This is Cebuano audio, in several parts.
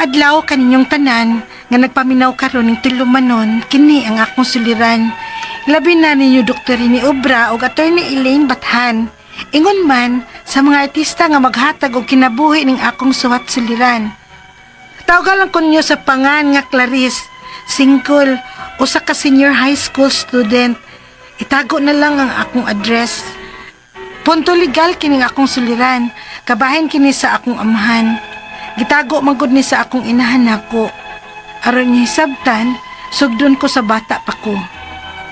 Maayong adlaw kaninyong tanan nga nagpaminaw karon ning tulumanon, kini ang akong suliran. Labi na ninyo Dr. ni Obra ug Attorney Elaine Bathan. Ingon man sa mga artista nga maghatag og kinabuhi ning akong suwat suliran. Tawagan lang ko ninyo sa pangan nga Clarice, single, usa ka senior high school student. Itago na lang ang akong address. Punto legal kining akong suliran, kabahin kini sa akong amahan. Gitago man gud ni sa akong inahan nako. Aron niya hisabtan, sugdon ko sa bata pa ko.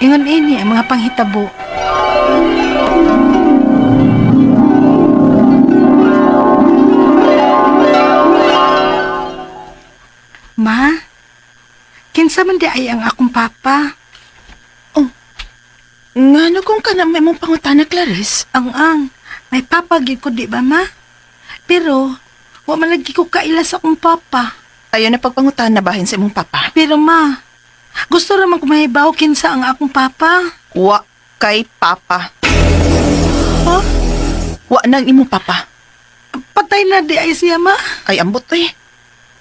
Ingon ini ang mga panghitabo. Ma, kinsa man di ay ang akong papa? Ngano kung ka na may mong pangutana, Clarice? Ang, may papa gyud ko di ba ma? Pero wa man lagi ko kaila sa akong papa. Ayaw na pagpangutana bahin sa imong papa. Pero ma, gusto ra man ko mahibaw kinsa ang akong papa. Wa kay papa. Ha? Wa nang imong papa. Patay na di ay siya ma. Ay ambot eh.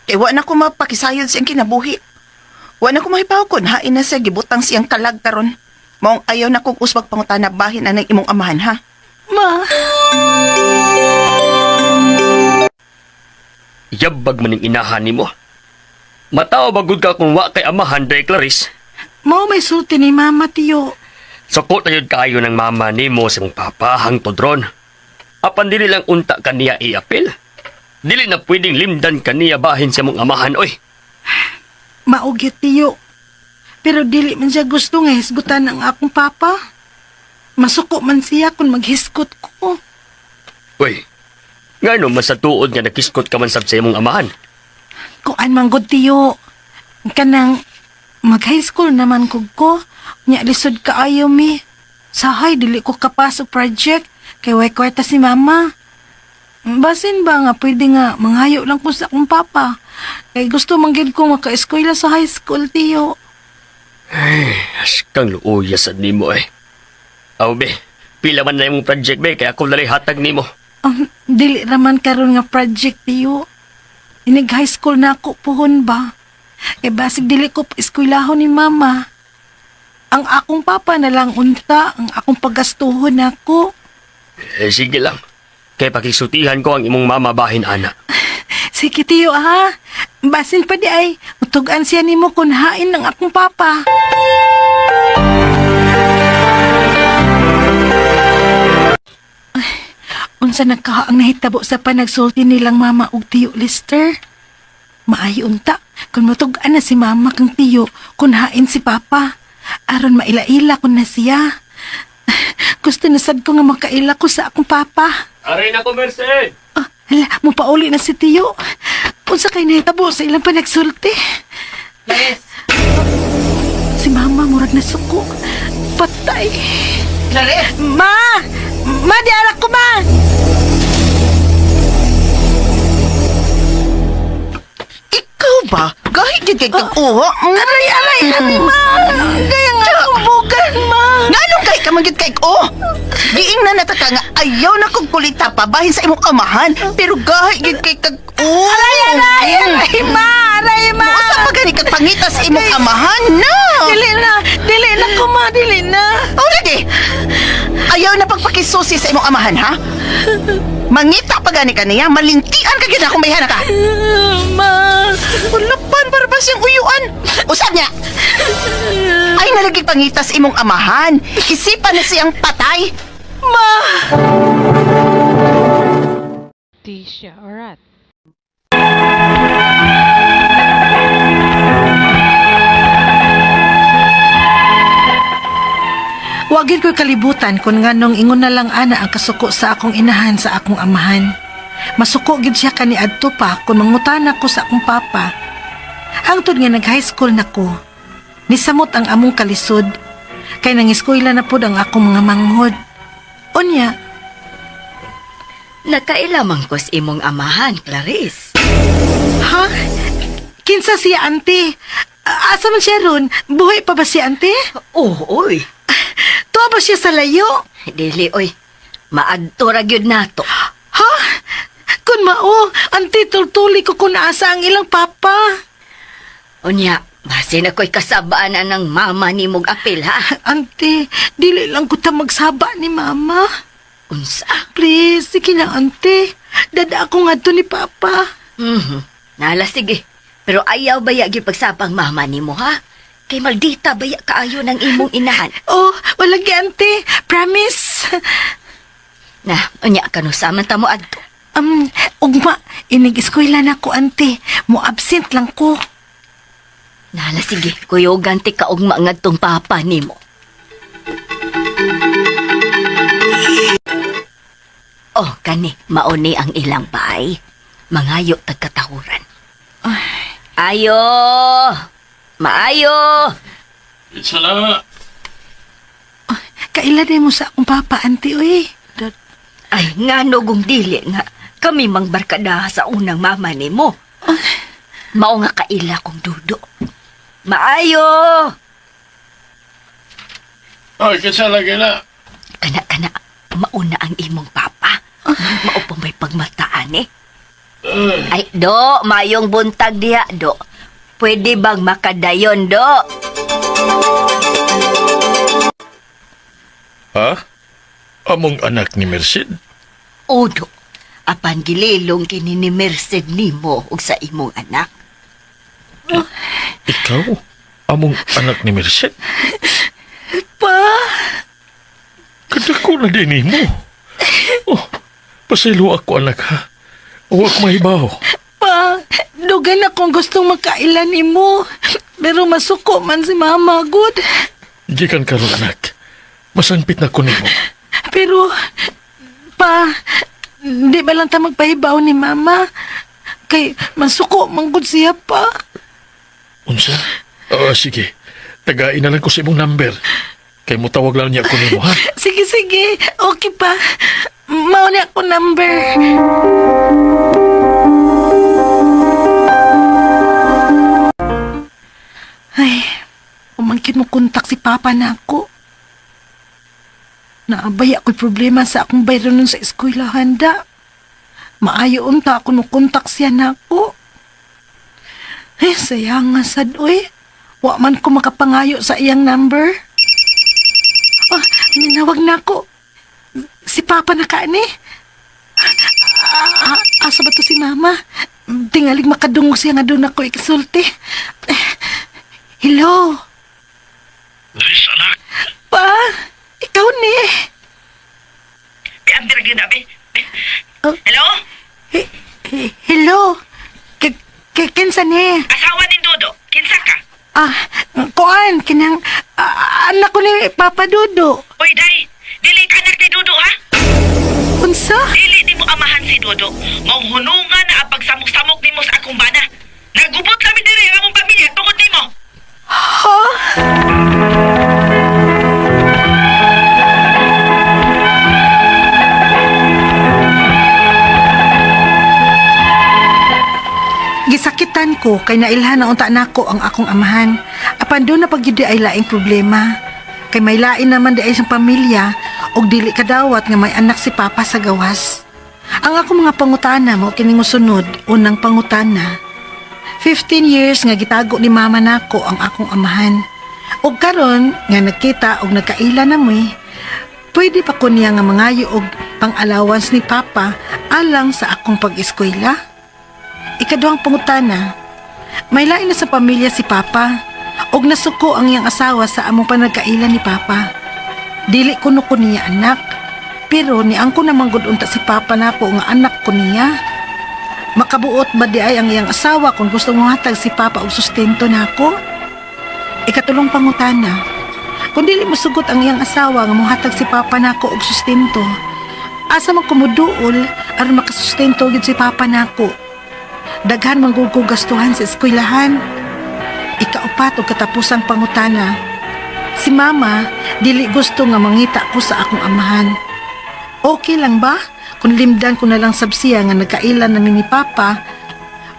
Kay wa na ko mapakisayod siyang kinabuhi. Wa na ko mahibaw kun hain na siya gibutang siyang kalag karon. Maong ayaw na kong usbag pangutana bahin anang imong amahan ha. Ma, Yabag man ning inahan nimo. Mataw bagud ka kung wa kay amahan day Clarice. mao may sulti ni mama tiyo. Sukot na yun kaayo ng mama nimo sa mong papa hangtod ron. Apan dili lang unta kaniya iapil. Dili na pwedeng limdan kaniya bahin sa mong amahan oy. Mao gyud tiyo. Pero dili man siya gusto nga hisgutan ang akong papa. Masuko man siya kung maghisgot ko. Uy, ngano man sa tuod nga nakiskot ka man sab sa imong amahan? Kuan man gud tiyo. Kanang mag high school naman kog ko. Nya lisod kaayo mi. Sahay dili ko kapas og project kay way kwarta si mama. Basin ba nga pwede nga manghayo lang ko sa akong papa. Kay gusto man gyud ko maka-eskwela sa high school tiyo. Askang luoya sad nimo eh. Aw be, pila man na imong project be kay ako nalay hatag nimo. Dili raman karon nga project tiyo. Inig high school na ako puhon ba? Kay basig dili ko eskwelahon ni mama. Ang akong papa na lang unta, ang akong pagastuhon nako. Eh, sige lang. Kay pakisultihan ko ang imong mama bahin ana. Sige tiyo ha. Basin pa di ay, mutugan siya nimo kun hain ng akong papa. Ay, unsa na ka ang nahitabo sa panagsulti nilang mama ug tiyo Lister? Maayo unta kung mutug-an na si mama kang tiyo kun hain si papa. Aron maila-ila kun na siya. Gusto na sad ko nga makaila ko sa akong papa. Aray na ko, Merced! Ah, hala, mupauli na si Tiyo. Unsa kay nahitabo sa ilang panagsulti? Clarice! Si Mama murag nasuko. Patay. Clarice! Ma! Ma, di anak ko, ma! Ikaw ba? Gahit gid kay kag uho. Aray, aray, aray, ma! Kaya nga akong bugan, ma! Nganong kay ka man gid kay oh? Giing na nataka nga ayaw na kog kulita pa bahin sa imong amahan pero gahit gid kay kag oh. Aray, aray, aray, ma! Aray, ma! Usa pa gani kag pangita sa imong amahan na. Dili na! Dili na ko, ma! Dili na! Oh, lagi. Ayaw na pagpakisusi sa imong amahan ha. Mangita pa gani kaniya, malintian ka gid akong bayhana ka. Ma! Ulapan para ba siyang uyuan? Usab niya. Ay nalagi pangita sa imong amahan. Isipan na siyang patay. Ma! Tisha Orat. Wagin ko'y kalibutan kung nganong ingon na lang ana ang kasuko sa akong inahan sa akong amahan. Masuko gid siya kaniadto pa kung mangutana ko sa akong papa. Hangtod nga nag-high school na ko. Nisamot ang among kalisod. Kay nangiskwela na pod ang akong mga manghod. Unya, Nakailamang ko sa imong amahan, Clarice. ha? Kinsa siya, ante? Asa man siya ron? Buhay pa ba siya, ante? Oh, oy. Tuwa ba siya sa layo? Dili, oy. Maadto ra gyud nato. Ha? Kun mao, auntie, tultuli ko kung asa ang ilang papa. Unya, basin ako'y kasabaan ang mama nimog apil, ha? Auntie, dili lang ko ta magsaba ni mama. Unsa? Please, sige na, auntie. Dada ako nga to ni papa. Mhm. Nala, sige. Pero ayaw baya gyud pagsabang mama nimo, ha? Kay maldita baya kaayo ng imong inahan. Oh, wala gi, auntie. Promise. Na, unya kanu sa man ta mo adto. Ugma, inig-eskwela na ko, auntie. Mo absent lang ko. Nala, sige. Kuyogan ti ka ugma ngadtong papa nimo. Oh, kani, mauni ang ilang bahay. Mangayo tagkatahuran. Ayo! Maayo! Sala. Kaila din mo sa akong papa, auntie, uy. Ay, nga no kung dili nga. Kami mang barkada sa unang mama nimo. Mao nga kaila kong dudo. Maayo! Ay, kinsa lagi na. Kana, kana, mauna ang imong papa. Mao pa may pagmataan eh. Ay, do, mayong buntag diha, do. Pwede bang makadayon, do? Ha? Among anak ni Merced? O, do. Apan gililong kini ni Merced nimo ug sa imong anak. Ikaw? Among anak ni Merced? Pa, Kadako na din mo. Oh, pasaylo ako anak ha. Huwag mahibaw. pa, dugay na kong gustong makaila ni mo. Pero masuko man si mama, good. Gikan karon anak. Masangpit na ko nimo. Pero, pa, di ba lang ta magpahibaw ni mama? Kay, masuko man gud siya pa. Unsa? Ah, sige. Tagain na lang ko sa imong number. Kay mo tawag lang niya ko nimo ha. Sige, sige. Okay pa. Mao ni ako number. Ay, umangkin mo kontak si Papa na ako. Naabay ako'y problema sa akong bayro nun sa eskwelahan da. Maayo unta ako no kontak siya na ako. Ay, saya nga sad, uy. Wa man ko makapangayo sa iyang number. Oh, ninawag na ako. Si Papa na kaani. Ah, asa ba to si Mama? Tingalig makadungog siya nga doon ako ikisulti. Eh, hello? Liz, anak. Pa, ikaw ni. Oh. Hello? Hello? Kinsa ni? Asawa ni Dodo, kinsa ka? Ah, kuan, kinang anak ko ni Papa Dudo. Uy, day, dili ka anak ni Dodo ha? Unsa? Dili nimo amahan si Dodo. Mauhunungan na ang pagsamok-samok nimo sa akong bana. Nagubot kami diri ang among pamilya tungod nimo. Ha? Gisakitan ko kay nailhan na unta nako ang akong amahan. Apan doon na pagyud ay laing problema. Kay may lain naman di ay siyang pamilya ug dili kadawat nga may anak si Papa sa gawas. Ang akong mga pangutana mo kining mosunod, unang pangutana. 15 years nga gitago ni mama nako ang akong amahan. Ug karon nga nagkita og nagkaila na mi, pwede pa ko niya nga mangayo og pang-allowance ni Papa alang sa akong pag-eskwela. Ikaduhang pangutana, may lain na sa pamilya si Papa ug nasuko ang iyang asawa sa among panagkaila ni Papa. Dili kuno ko niya anak, pero niangko naman gud unta si Papa nako nga anak ko niya. Makabuot ba di ay ang iyang asawa kung gusto mo hatag si Papa og sustento nako? Ikatulong pangutana, kung dili mosugot ang iyang asawa nga mohatag si Papa nako og sustento, asa man kumuduol aron makasustento gyud si Papa nako? Daghan man gud ko gastuhan sa eskwelahan. Ikaupat og katapusang pangutana, si Mama dili gusto nga mangita ko sa akong amahan. Okay lang ba kung limdan ko na lang sab siya nga nagkailan nami ni Papa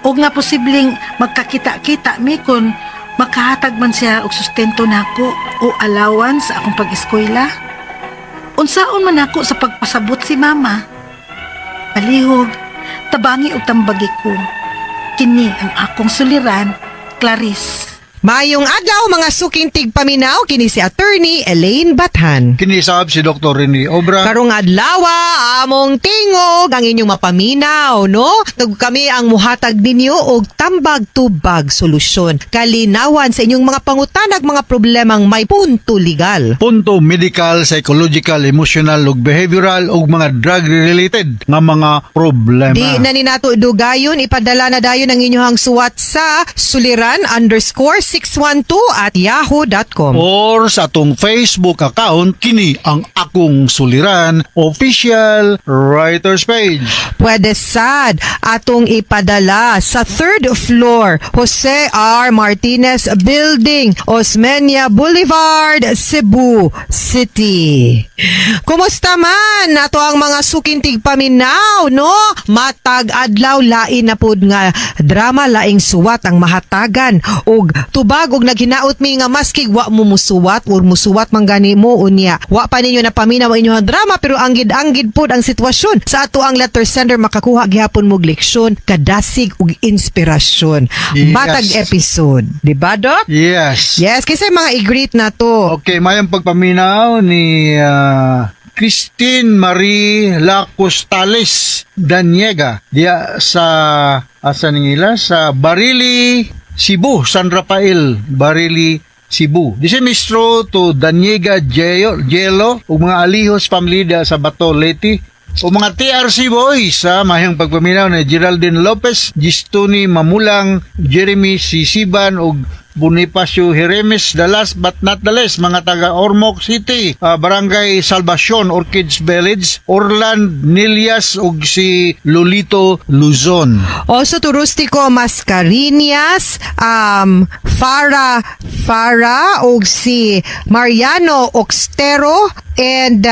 o nga posibleng magkakita-kita mi kung makahatag man siya og sustento nako o allowance sa akong pag-eskwela? Unsaon man ako sa pagpasabot si Mama? Palihog, Tabangi og tambagi ko. Kini ang akong suliran, Clarice. Mayong adlaw, mga suking tigpaminaw, kini si Attorney Elaine Bathan. Kinisab si Dr. Rene Obra. Karong adlaw, among tingog ang inyong mapaminaw, no? Kami ang muhatag ninyo og tambag-tubag solusyon. Kalinawan sa inyong mga pangutanag, mga problemang may punto legal. Punto medical, psychological, emotional ug behavioral ug mga drug related nga mga problema. Di na ni nato dugayon, ipadala na dayon ang inyong suwat sa suliran_612@yahoo.com. Or sa atong Facebook account, kini ang Akong Suliran Official Writers Page. Pwede sad atong ipadala sa third floor, Jose R. Martinez Building, Osmeña Boulevard, Cebu City. Kumusta man ato ang mga suking tigpaminaw, no? Matag adlaw lain na pud nga drama, laing suwat ang mahatagan og tubag, og naghinaot mi nga maski wa mo musuwat or musuwat man gani mo unya wa pa ninyo napaminaw ang inyong drama, pero anggid-anggid pud ang sitwasyon sa ato ang letter sender, makakuha gihapon mo og leksyon, kadasig ug inspirasyon matag episode, di ba, Doc? Yes. Yes, kasi mga i-greet na to. Okay, mayang pagpaminaw ni Christine Marie Lacostales Daniega diya sa asa nila sa Barili, Cebu, San Rafael, Barili, Cebu. This is mistro to Daniega Gelo ug mga Alihos family diya sa Bato, Leyte. O mga TRC Boys sa mayang pagpaminaw ni Geraldine Lopez, Gistuni Mamulang, Jeremy Sisiban ug Bonifacio Jeremes, the last but not the least, mga taga Ormoc City, Barangay Salvacion, Orchids Village, Orland Nilias ug si Lolito Luzon. Also to Rustico Mascarinhas, Farah Farah ug si Mariano Oxtero and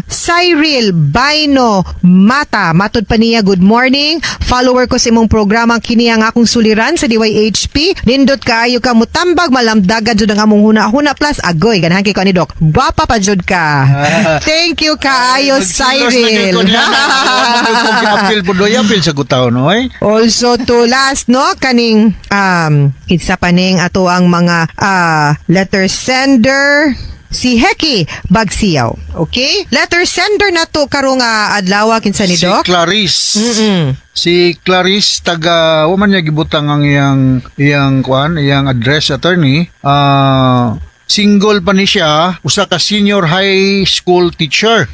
Cyril Baino Mata. Matod pa niya, "Good morning. Follower ko sa imong programa kini ang Akong Suliran sa DYHP. Nindot kaayo ka mutambag, malamdagan jud ang among huna-huna, plus agoy ganahan kay ko ni Doc. Gwapa pa jud ka." Thank you kaayo, Cyril. Apil po doy, apil sa gutaw no eh. Also to last, no, kaning isa pa ning ato ang mga letter sender, si Heki Bagsiyaw. Okay? Letter sender na to karong adlaw, kinsa ni Si Doc? Clarice. Si Clarice, taga wa man niya gibutang ang iyang iyang kuan, iyang address, attorney. Single pa ni siya, usa ka senior high school teacher.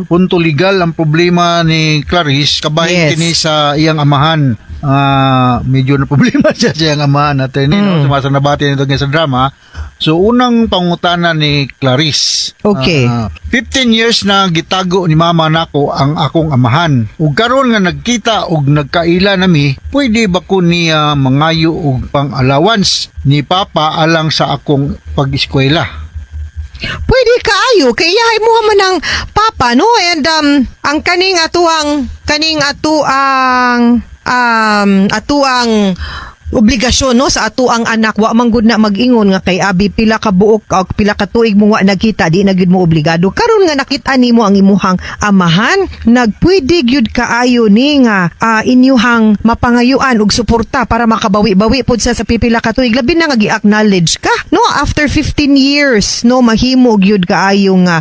Punto legal ang problema ni Clarice, kabahin kini sa iyang amahan. Medyo na problema siya sa iyang amahan, attorney, no? Sumasa nabati nito sa drama. So unang pangutana ni Clarice. 15 years na gitago ni mama nako ang akong amahan. Ug karon nga nagkita og nagkaila nami, pwede ba ko niya mangayo og pang-allowance ni papa alang sa akong pag-eskwela? Pwede kaayo kay iyahay mo man ang papa, no? And ang kaning atuang obligasyon, no, sa ato ang anak, wa man gud na mag-ingon nga kay abi pila ka buok o pila ka tuig mo wa nagkita, di na gyud mo obligado. Karon nga nakita nimo ang imuhang amahan, nagpwede gyud kaayo ni nga inyuhang mapangayuan og suporta para makabawi-bawi pod sa pipila ka tuig, labi na nga gi-acknowledge ka, no, after 15 years, no? Mahimo gyud kaayo nga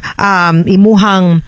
imuhang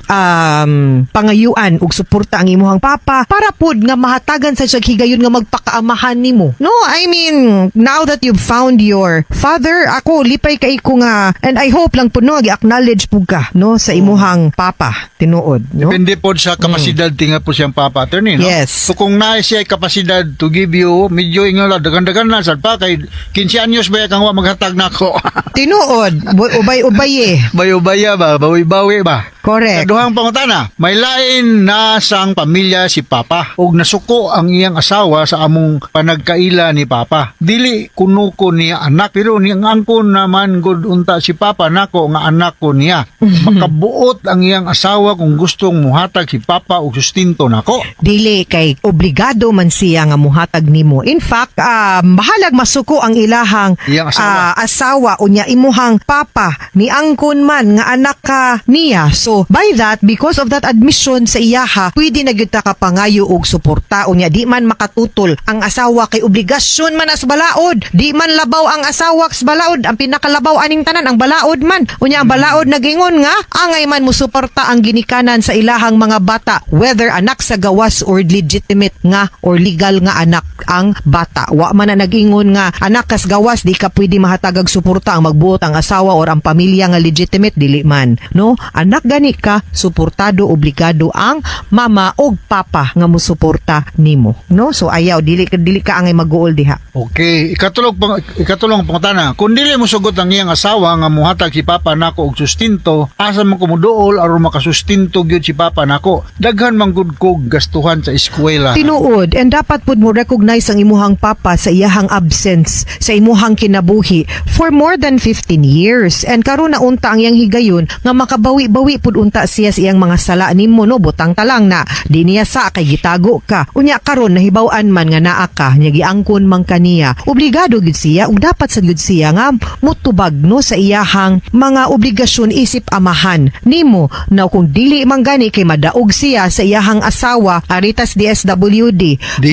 pangayuan og suporta ang imuhang papa para pod nga mahatagan sa siya higayon nga magpakaamahan nimo, no? I mean, now that you've found your father, ako lipay kay ko nga, and I hope lang po, no, gi-acknowledge pud ka, no, sa imuhang papa, tinuod, no? Depende po sa kapasidad tinga po siyang papa, attorney, no? Yes. So kung naa siya kapasidad to give you, medyo ingon lang, dagan-dagan na, sad pa, kay 15 anyos ba kang wa maghatag nako. Tinuod, ubay-ubay eh. Bayo-baya ba, bawi-bawi ba? Correct. Sa duhang pangutana, may lain na sang pamilya si Papa ug nasuko ang iyang asawa sa among panagkaila ni Papa. Dili kuno ko niya anak, pero niyang angkon naman gud unta si Papa nako nga anak ko niya. Makabuot ang iyang asawa kung gustong muhatag si Papa og sustento nako? Dili, kay obligado man siya nga muhatag nimo. In fact, bahalag masuko ang ilahang Iyang asawa. Asawa unya imuhang papa ni angkon man nga anak ka niya. So So by that, because of that admission sa iyaha, pwede na gyud ta kapangayo og suporta. Unya di man makatutol ang asawa kay obligasyon man as balaod. Di man labaw ang asawa sa balaod, ang pinakalabaw aning tanan ang balaod man. Unya ang balaod nagingon nga angay man mo suporta ang ginikanan sa ilahang mga bata, whether anak sa gawas or legitimate nga or legal nga anak ang bata. Wa man na nag-ingon nga anak kas gawas di ka pwede mahatagag suporta, ang magbuot ang asawa or ang pamilya nga legitimate, dili man, no? Anak gani ka, suportado, obligado ang mama og papa nga musuporta nimo, no? So ayaw, dili ka angay mag-uol diha. Okay, ikatulong pangutana. Kung dili mo sugot ang iyang asawa nga muhatag si papa nako og sustinto, asa man ko moduol aron makasustinto gyud si papa nako? Daghan man gud kog gastuhan sa eskwela. Tinuod, and dapat pud mo recognize ang imuhang papa sa iyahang absence sa imuhang kinabuhi for more than 15 years. And karon na unta ang iyang higayon nga makabawi-bawi pud unta siya sa iyang mga sala nimo, no? Butang talang na di niya sa kay gitago ka. Unya karon nahibaw-an man nga naa ka, nya giangkon man kaniya. Obligado gyud siya ug dapat sa gyud siya nga mutubag, no, sa iyahang mga obligasyon isip amahan nimo. Now kung dili man gani kay madaog siya sa iyahang asawa, aritas DSWD,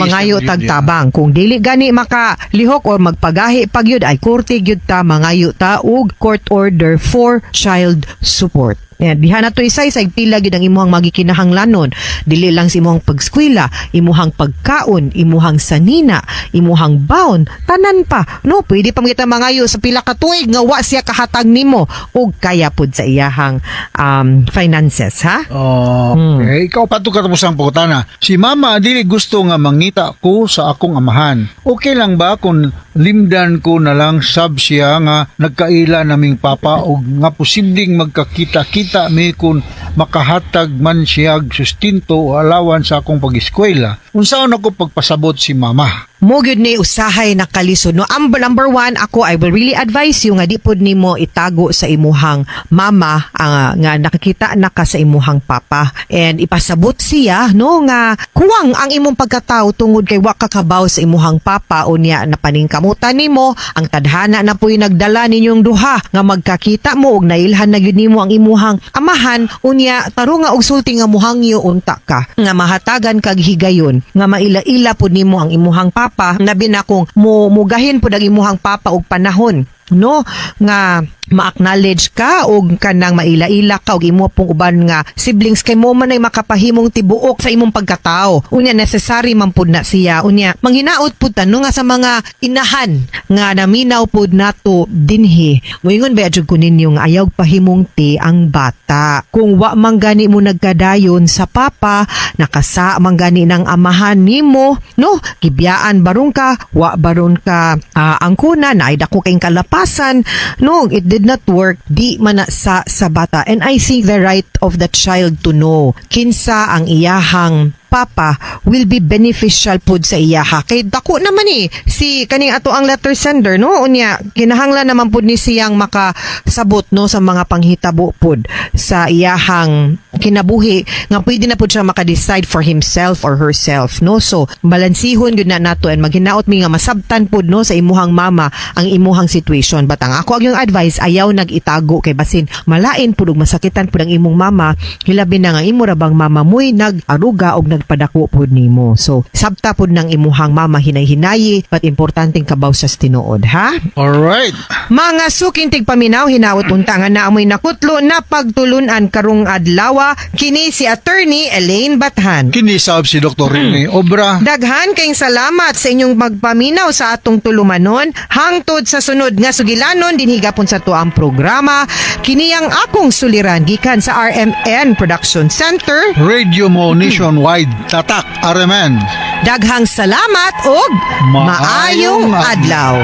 mangayo DSWD, tagtabang. Kung dili gani makalihok or magpagahi pagyud ay korte gyud ta, mangayo ta og court order for child support. Yan, diha na to isay sa pila gyud ang imuhang magikinahanglanon. Dili lang sa imuhang pagskwela, imuhang pagkaon, imuhang sanina, imuhang baon, tanan pa. No, pwede pa kita mangayo sa pila ka tuig nga wa siya kahatag nimo og kaya pud sa iyahang finances, ha? Okay, ikaw pa to katapusang pangutana. Si mama dili gusto nga mangita ko sa akong amahan. Okay lang ba kung limdan ko na lang sab siya nga nagkaila naming papa og nga posibleng magkakita-kita mi kung makahatag man siya og sustinto o allowance sa akong pag-eskwela? Unsaon ako pagpasabot si mama? Mo gyud ni usahay nakalisod, no? Ang number one, ako, I will really advise you nga di pud nimo itago sa imuhang mama nga nakakita na ka sa imuhang papa and ipasabot siya, no, nga kuwang ang imong pagkatao tungod kay wa ka kabaw sa imuhang papa. Unya napaningkamutan nimo ang tadhana na puy nagdala ninyong duha nga magkakita mo og nailhan na gyud nimo ang imuhang amahan. Unya tarunga og sulti nga muhangyo unta ka nga mahatagan kag higayon nga maila-ila pud nimo ang imuhang papa, labi na kung mo mugahin pud ang imuhang papa og panahon, no, nga ma-acknowledge ka og kanang maila-ila ka og imo pong uban nga siblings kay mo man ay makapahimong tibuok sa imong pagkatao. Unya necessary man pud na siya. Unya manghinaot pud ta, no, nga sa mga inahan nga naminaw pud nato dinhi, moingon ba jud ko ninyo nga ayaw pahimungti ang bata kung wa man gani mo nagkadayon sa papa, nakasa man gani ng amahan nimo, no? Gibiyaan baron ka, wa baron ka angkuna na ay dako kay kalapasan, no? It did not work, di man na sa bata. And I think the right of the child to know kinsa ang iyahang papa will be beneficial pud sa iyaha kay dako naman eh si kaning ato ang letter sender, no? Unya kinahanglan naman pud ni siyang makasabot, no, sa mga panghitabo pud sa iyahang kinabuhi nga pwede na pud siya maka-decide for himself or herself, no? So balansihon gyud na nato and maghinaot mi nga masabtan pud, no, sa imuhang mama ang imuhang situation. But ang ako ang yung advice, ayaw nag-itago kay basin malain pud ug masakitan pud ang imong mama, hilabi na nga imo ra bang mama mo'y nag-aruga og nagpadako pud nimo. So sabta pud ng imuhang mama hinay-hinayi, but importanteng kabaw sa tinuod, ha? Alright. Mga suking tigpaminaw, hinaot unta nga naamoy nakutlo na pagtulunan karong adlaw. Kini si Attorney Elaine Bathan. Kini sab si Dr. Rene Obra. Daghan kayong salamat sa inyong magpaminaw sa atong tulumanon. Hangtod sa sunod nga sugilanon dinhi gapon sa tuang programa. Kini ang akong suliran gikan sa RMN Production Center. Radio Mo Nationwide. Tatak RMN. Daghang salamat og maayong Maayong adlaw.